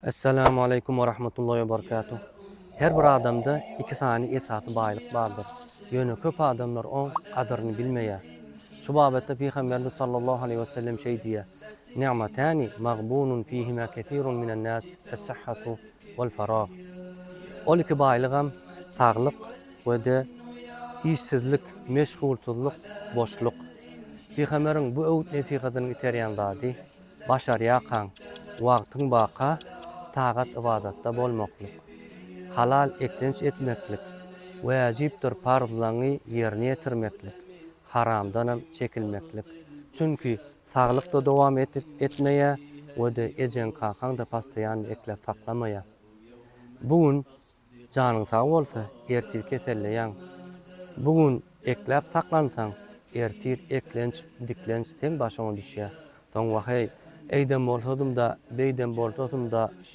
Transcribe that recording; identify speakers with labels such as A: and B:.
A: Essalamu aleýkum we rahmetullahi we berekatuh. Her bir adamda iki sany esasy baýlyk bardyr. Ýöne köp adamlar oň gadyryny bilmeýär. Şu babatda Pygamberimiz sallallahu aleýhi we sellem şeý diýýär, Ni'matani magbunun fihima kesirun minen nas es-sihhatu wal farag. Ol iki baýlygam saglyk we-de işsizlik, meşgulsyzlyk, boşluk. Pygamberiň bu öwüt-nesihatynyň iterýän zady, başarýarkaň, wagtyň baka tagat-ybadatda bolmaklyk, halal eklenç etmeklik, wäjipdir parzlaňy ýerine ýetirmeklik, haramdanam çekilmeklik. Çünki saglyk-da dowam etmeýär we-de ejeň-kakaň-da postoýanny ekläp saklamaýar. Bu gün janyň sag bolsa, ertir keselleýäň. Bu gün ekläp saklansaň, ertir eklenç, diklenç seň başyňa düşýär. Soň waheý, eýdem bolsadym-da, beýdem bolsasym-da.